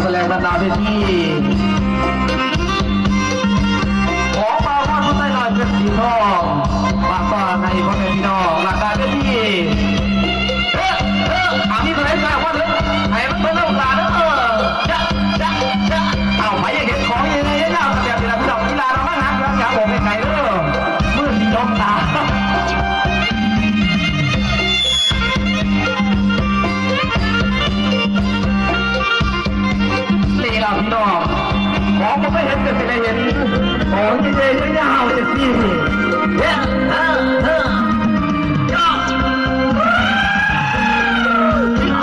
ສະແດງດ້ານໜ້າເວທີ ຂອງບ່າວພອນຜູ້ໄຊນ້ອຍເພັດສີທອງ ຝາກຕ້ອນໃຫ້ພໍ່ແມ່ພີ່ນ້ອງ ດ້ານໜ້າເວທີ ເອີ ເອີ ເອົາ ມີຜູ້ໃດຈ້າງບໍ່ເດີ ໃຫ້ມັນເບິ່ງລູກຫຼານເດີ ຈະ ຈະ ຈະ ເອົາ ໃຜຢາກເຫັນຂອງໃຫຍ່ໆຍາວໆ ແບບນີ້ລະພີ່ນ້ອງ ອີ່ຫຼ້າລະມາຫາເຄື່ອງ ຢ່າອອກໄກໆເດີ ມືຊິຈົມຕາ. ນີ້ລະພີ່ນ້ອງ ຂອງບໍ່ເຄີຍເຫັນກໍຊິໄດ້ເຫັນ ຂອງໃຫຍ່ໆຍາວໆຈັ່ງຊີ້ນີ້ ເຮັດ ເອີ ເອີ ຍອດ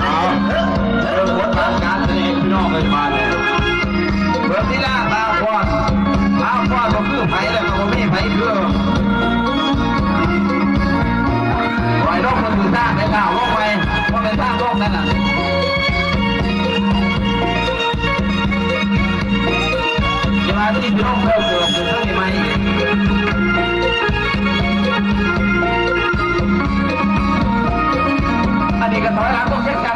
ເອົາ ເບິ່ງບົດບາດການສະແດງພີ່ນ້ອງເອີຍ ບາດນີ້ ເບິ່ງລີລາຕາຂວ້າງ ຕາຂວ້າງບໍ່ຄືໃຜແລ້ວກໍບໍ່ມີໃຜຄື ຂ້ອຍລົງບໍ່ຖືກທາງເດ້ ກ້າວລົງໃໝ່ ບໍ່ແມ່ນທາງລົງນັ້ນນະ ເວລາທີ່ພີ່ນ້ອງເພິ່ນເກີດຂຶ້ນເທິງນີ້ໃໝ່ ອັນນີ້ກໍຖອຍຫຼັງລົງຈັກ